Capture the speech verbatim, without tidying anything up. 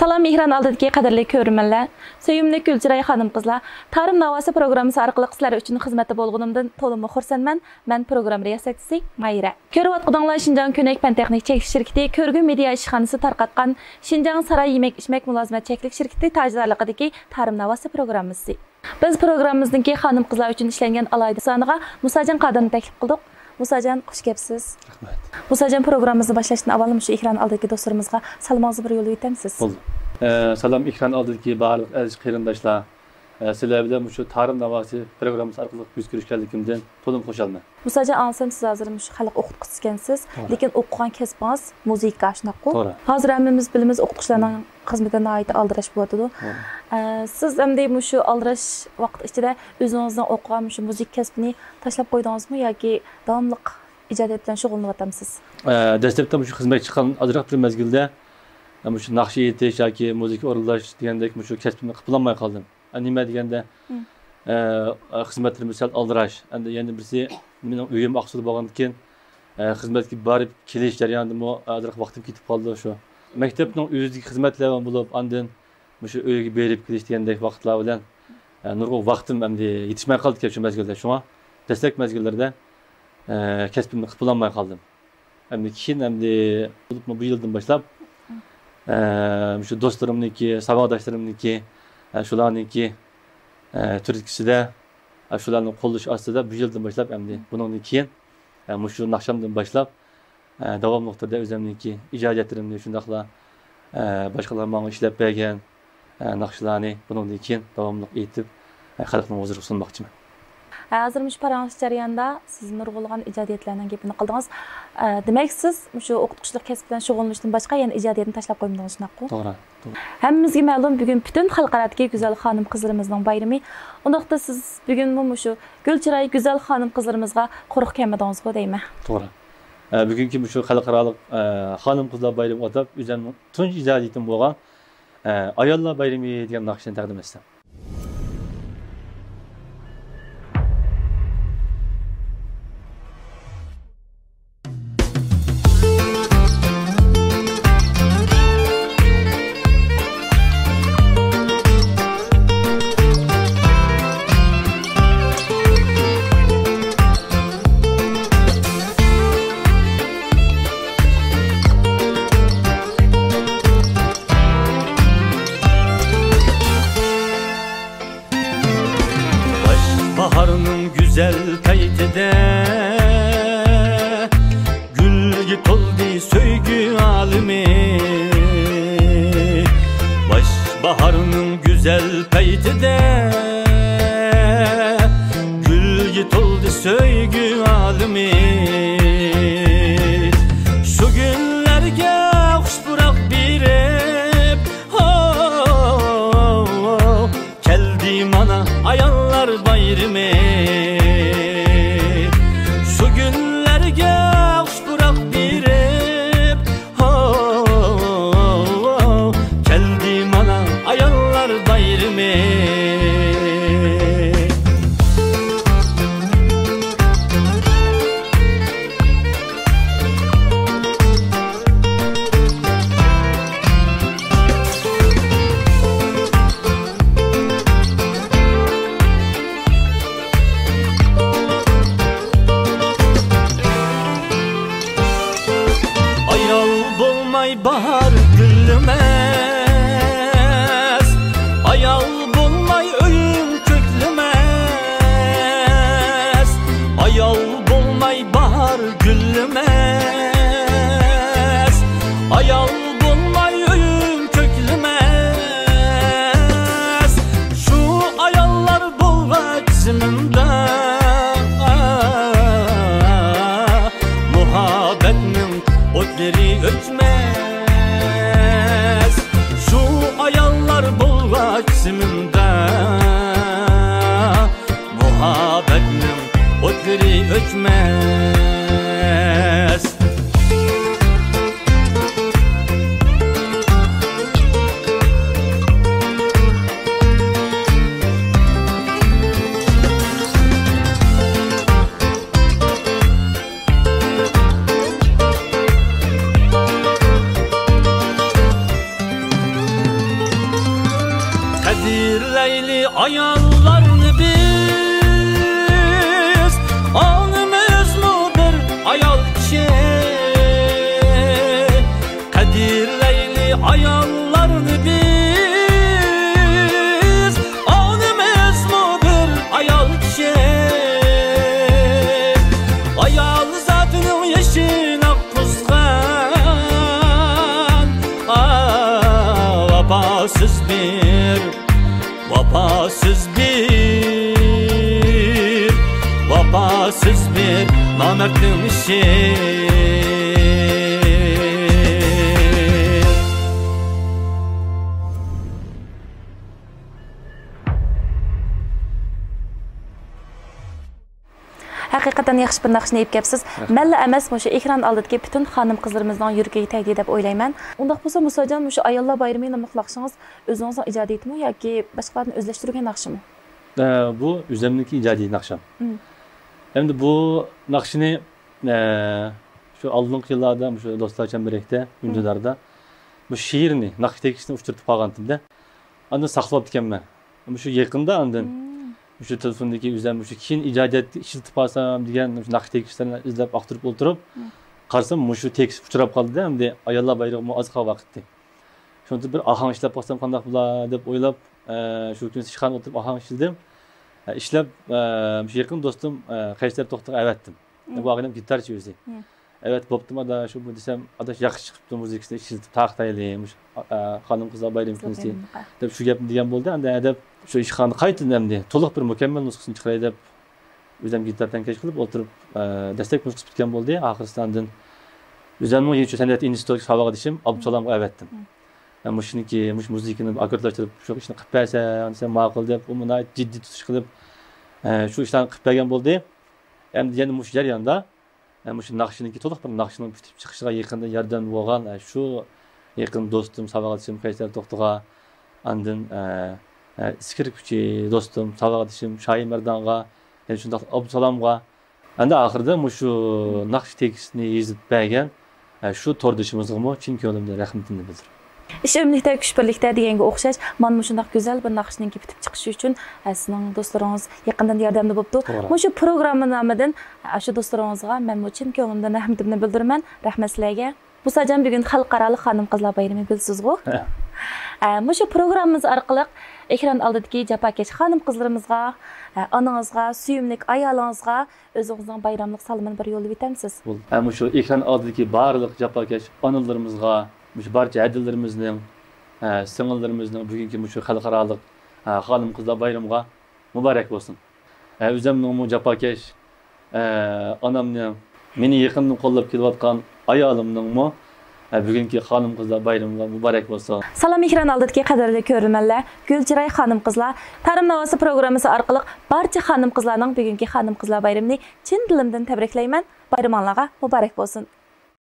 سالام، ئېكران ئالدىدىكى قەدىرلىك كۆرۈرمەنلەر، سۆيۈملۈك گۈلچىراي خانىم-قىزلار، تارىم ناۋاسى پروگراممىسى ئارقىلىق سىلەر ئۈچۈن خىزمەتتە بولغىنىمدىن تولىمۇ خۇرسەنمەن. مەن پروگرامما رىياسەتچىسى ماھىرە. كۆرۈۋاتقىنىڭلار شىنجاڭ كۆنەك پەن-تېخنىك چەكلىك شىركىتى، كۆرگۈ مېدىيا ئىشخانىسى تارقاتقان شىنجاڭ ساراي يېمەك-ئىچمەك مۇلازىمەت چەكلىك شىركىتى تاجدارلىقىدىكى تارىم ناۋاسى پروگراممىسى. بىز پروگراممىمىزنىڭكى خانىم-قىزلار ئۈچۈن ئىشلەنگەن ئالاھىدە سانىغا مۇساجان قادىرنى تەكلىپ قىلدۇق. مۇساجان، خۇش كەپسىز. رەھمەت. مۇساجان، پروگراممىمىزنى باشلاشتىن ئاۋۋال مۇشۇ ئېكران ئالدىدىكى دوستلىرىمىزغا سالىمىڭىزنى بىر يوللىۋېتەمسىز؟ بولدى. ئە، سالام، ئېكران ئالدىدىكى بارلىق ئەزىز قېرىنداشلار. ئە، سىلەر بىلەن مۇشۇ تارىم ناۋاسى پروگراممىسى ئارقىلىق يۈز كۆرۈشكەنلىكىمدىن تولىمۇ خۇشالمەن. مۇساجان، ئاڭلىسام، سىز ھازىر مۇشۇ خەلق ئوقۇتقۇچىسى ئىكەنسىز، توغرا. لېكىن ئوقۇغان كەسپىڭىز مۇزىكا، شۇنداققۇ؟ توغرا. ھازىر ھەممىمىز بىلىمىز، ئوقۇتقۇچىلارنىڭ خىزمىتى ناھايىتى ئالدىراش بولۇۋاتىدۇ. توغرا. ئە، سىز ئەمدى مۇشۇ ئالدىراش ۋاقىت ئىچىدە ئۆزىڭىزنىڭ ئوقۇغان مۇشۇ مۇزىكا كەسپىنى تاشلاپ قويدىڭىزمۇ ياكى داۋاملىق ئىجادىيەت بىلەن شۇغۇللىنىۋاتامسىز؟ ئە، دەسلەپتە مۇشۇ خىزمەتكە چىققان ئازراق بىر مەزگىلدە، ئە، مۇشۇ ناخشا ئېيتىش ياكى مۇزىكا ئورۇنلاش دېگەندەك مۇشۇ كەسپىمنى قىلىپ بولالماي قالدىم. ئە، نېمە دېگەندە، مم. ئە، خىزمەتلىرىمىز سەل ئالدىراش. ئەمدى يەنە بىرسى، مېنىڭ ئۆيۈم ئاقسۇدا بولغاندىكىن، ئە، خىزمەتكە بارىپ كېلىش جەريانىدىمۇ ئازراق ۋاقتىم كېتىپ قالىدۇ شۇ. مەكتەپنىڭ ئۆزىدىكى خىزمەتلەر بولۇپ، ئاندىن مۇشۇ ئۆيگە بېرىپ كېلىش دېگەندەك ۋاقىتلار بىلەن، ئە، نۇرغۇن ۋاقتىم ئەمدى يېتىشمەي قالدىكەن شۇ مەزگىلدە. شۇڭا دەسلەپكى مەزگىللەردە، ئە، كەسپىمنى قىلىپ بولالماي قالدىم. ئەمدى كېيىن، ئەمدى بولۇپمۇ بۇ يىلدىن باشلاپ، ئە، مۇشۇ دوستلىرىمنىڭكى، ساۋاقداشلىرىمنىڭكى، ئە، شۇلارنىڭكى، ئە، تۈرتكىسىدە، ئە، شۇلارنىڭ قوللىشى ئاستىدا بۇ يىلدىن باشلاپ، ئەمدى بۇنىڭدىن كېيىن، ئە، مۇشۇ ناخشامدىن باشلاپ، ئە، داۋاملىق تۈردە ئۆزۈمنىڭكى ئىجادىيەتلىرىمنى شۇنداقلا، ئە، باشقىلار ماڭا ئىشلەپ بەرگەن، ئە، ناخشىلارنى بۇنىڭدىن كېيىن داۋاملىق ئېيتىپ، ئە، خەلقنىڭ ھۇزۇرىغا سۇنماقچىمەن. ھە، ھازىر مۇشۇ پاراڭلىشىش جەريانىدا سىز نۇرغۇنلىغان ئىجادىيەتلەرنىڭ گېپىنى قىلدىڭىز. ئە، دېمەك، سىز مۇشۇ ئوقۇتقۇچىلىق كەسىپ بىلەن شۇغۇللىنىشتىن باشقا يەنە ئىجادىيەتنى تاشلاپ قويمىدىڭىز، شۇنداققۇ؟ توغرا، توغرا. ھەممىمىزگە مەلۇم، بۈگۈن پۈتۈن خەلقئارادىكى گۈزەل خانىم-قىزلىرىمىزنىڭ بايرىمى. ئۇنداقتا سىز بۈگۈنمۇ مۇشۇ گۈل چىراي گۈزەل خانىم-قىزلىرىمىزغا قۇرۇق كەلمىدىڭىزغۇ دەيمەن. توغرا. ئە، بۈگۈنكى مۇشۇ خەلقئارالىق، ئە، خانىم-قىزلار بايرىمىغا ئاتاپ، ئۆزۈمنىڭ تۇنجى ئىجادىيىتىم بولغان، ئە، ئاياللار بايرىمى دېگەن ناخشىنى تەقدىم ئەتسەم. باش باھارنىڭ گۈزەل پەيتىدە، گۈلگە تولدى سۆيگۈ ئالىمى. باش باھارنىڭ گۈزەل پەيتىدە، گۈلگە تولدى سۆيگۈ ئالىمى. شۇ گۈللەرگە خۇش پۇراق بېرىپ، ھو، كەلدى مانا ئاياللار بايرىمى. شۇ گۈللەرگە خۇش پۇراق بېرىپ، ھو، كەلدى مانا ئاياللار بايرىمى. ئايال بولماي باھار گۈللىمەس، ئايال بولماي ئۆيۈم كۆكلىمەس، ئايال بولماي باھار گۈللىمەس، ئايال بولماي ئۆيۈم كۆكلىمەس. شۇ ئاياللار بولغاچ زېمىندا، مۇھەببەتنىڭ ئوتلىرى ئۆچمەس. شۇ ئاياللار بولغاچ زېمىندا، مۇھەببەتنىڭ ئوتلىرى ئۆچمەس. قەدىرلەيلى ئاياللارنى بىز، ئالىمىزمۇ بىر ئايال كىشى. قەدىرلەيلى ئاياللارنى بىز، ئالىمىزمۇ بىر ئايال كىشى. ئايال زاتىنىڭ يېشىنى قۇزغان، ئا، ۋاپاسىز بىر، ۋاپاسىز بىر، ۋاپاسىز بىر نامەردنىڭ ئىشى. ھەقىقەتەن ياخشى بىر ناخشىنى ئېلىپ كەپسىز. رەھمەت. مەنلا ئەمەس، مۇشۇ ئېكران ئالدىدىكى پۈتۈن خانىم-قىزلىرىمىزنىڭ يۈرىكىگە تەگدى دەپ ئويلايمەن. ئۇنداق بولسا، مۇساجان، مۇشۇ ئاياللار بايرىمى ناملىق ناخشىڭىز ئۆزىڭىزنىڭ ئىجادىيىتىمۇ ياكى باشقىلاردىن ئۆزلەشتۈرگەن ناخشىمۇ؟ ئە، بۇ ئۆزۈمنىڭكى ئىجادىي ناخشام. مم. ئەمدى بۇ ناخشىنى، ئە، شۇ ئالدىنقى يىللاردا مۇشۇ دوستلار چەمبىرەكتە، مم، ئۈندىداردا بۇ شېئىرنى، ناخشا تېكىستىنى ئۇچرىتىپ قالغانتىمدە. ئاندىن ساقلاپتىكەنمەن. مۇشۇ يېقىندا ئاندىن، مم، مۇشۇ تېلېفوندىكى ئۆزۈم مۇشۇ كېيىن ئىجادىيەتتە ئىشلىتىپ قالسام دېگەن مۇشۇ ناخشا تېكىستلىرىنى ئىزدەپ ئاختۇرۇپ ئولتۇرۇپ، مم، قارىسام مۇشۇ تېكىست ئۇچراپ قالدى-دە، ئەمدى ئاياللار بايرىمىغا ئاز قالغان ۋاقىتتى. شۇنىڭ بىر ئاھاڭ ئىشلەپ باقسام قانداق بولا دەپ ئويلاپ، ئە، شۇ كۈنى ئىشخانىدا ئولتۇرۇپ ئاھاڭ ئىشلىدىم. ئە، ئىشلەپ، ئە، مۇشۇ يېقىن دوستۇم، ئە، قەيسەر توختىغا ئەۋەتتىم. مم. بۇ ئادەم گىتارچى ئۆزى. مم. ئەۋەتىپ بوپتىمۇ ئاداش، شۇ بۇ دېسەم، ئاداش ياخشى چىقىپتۇ، مۇزىكىسىنى ئىشلىتىپ تارقىتايلى، مۇشۇ، ئە، خانىم-قىزلار بايرىمى كۈنى دەپ شۇ گەپنى دېگەن بولدى. ئەمدى ھە دەپ شۇ ئىشخانىدا قايتىدىن ئەمدى تولۇق بىر مۇكەممەل نۇسخىسىنى چىقىراي دەپ ئۆزۈم گىتار تەڭكەش قىلىپ ئولتۇرۇپ، ئە، دەسلەپكى نۇسخىسى پۈتكەن بولدى. ئاخىرسىدا ئاندىن ئۆزۈمنىڭ يېڭىچۇ سەنئەت ئىنستىتۇتىدىكى ساۋاقدىشىم ئابدۇسالامغا ئەۋەتتىم. مم. مەن مۇشۇنىڭكى، مۇشۇ مۇزىكىنى ئاككوردلاشتۇرۇپ، شۇ ئىشنى قىلىپ بەرسەڭ دېسەم، ماقۇل دەپ، ئۇمۇ ناھايىتى جىددىي تۇتۇش قىلىپ، ئە، شۇ ئىشلارنى قىلىپ بەرگەن بولدى. ئەمدى يەنە مۇشۇ جەرياندا، ئە، مۇشۇ ناخشىنىڭكى، تولۇق بىر ناخشىنىڭ پۈتۈپ چىقىشىغا يېقىندىن ياردەمدە بولغان، ئە، شۇ يېقىن دوستۇم، ساۋاقدىشىم قەيسەر توختىغا، ئاندىن، ئە، ئە، ئىسكىرىپكىچى دوستۇم، ساۋاقدىشىم شاھى مەردانغا، يەنە شۇنداق ئابدۇسالامغا، ئەمدى ئاخىرىدا مۇشۇ ناخشا تېكىستىنى يېزىپ بەرگەن، ئە، شۇ توردىشىمىزغىمۇ چىن كۆڭلۈمدىن رەھمىتىمنى بىلدۈرىمەن. ئىش ئۆملۈكتە، كۈچ بىرلىكتە دېگەنگە ئوخشاش، مانا مۇشۇنداق گۈزەل بىر ناخشىنىڭكى پۈتۈپ چىقىشى ئۈچۈن، ئە، سىزنىڭ دوستلىرىڭىز يېقىندىن ياردەمدە بوپتۇ. توغرا. مۇشۇ پروگرامما نامىدىن، ئە، شۇ دوستلىرىڭىزغا مەنمۇ چىن كۆڭلۈمدىن رەھمىتىمنى بىلدۈرىمەن. رەھمەت سىلەرگە. مۇساجان، بۈگۈن خەلقئارالىق خانىم-قىزلار بايرىمى بىلىسىزغۇ؟ ھە. ئە، مۇشۇ پروگراممىمىز ئارقىلىق ئېكران ئالدىدىكى جاپاكەش خانىم-قىزلىرىمىزغا، ئە، ئانىڭىزغا، سۆيۈملۈك ئايالىڭىزغا ئۆزىڭىزنىڭ بايراملىق سالىمىنى بىر يوللىۋېتەمسىز؟ بولدى. ھە، مۇشۇ ئېكران ئالدىدىكى بارلىق جاپاكەش ئانىلىرىمىزغا، مۇشۇ بارچە ھەدىلىرىمىزنىڭ، ھە، سىڭىللىرىمىزنىڭ بۈگۈنكى مۇشۇ خەلقئارالىق، ھە، خانىم-قىزلار بايرىمىغا مۇبارەك بولسۇن. ھە، ئۆزۈمنىڭمۇ جاپاكەش، ھە، ئانامنىڭ، مېنى يېقىندىن قوللاپ كېلىۋاتقان ئايالىمنىڭمۇ، ھە، بۈگۈنكى خانىم-قىزلار بايرىمىغا مۇبارەك بولسۇن. سالام ئېكران ئالدىدىكى قەدىرلىك كۆرۈرمەنلەر، گۈل چىراي خانىم-قىزلار، تارىم ناۋاسى پروگراممىسى ئارقىلىق بارچە خانىم-قىزلارنىڭ بۈگۈنكى خانىم-قىزلار بايرىمىنى چىن دىلىمدىن تەبرىكلەيمەن. بايرىمىڭلارغا مۇبارەك بولسۇن.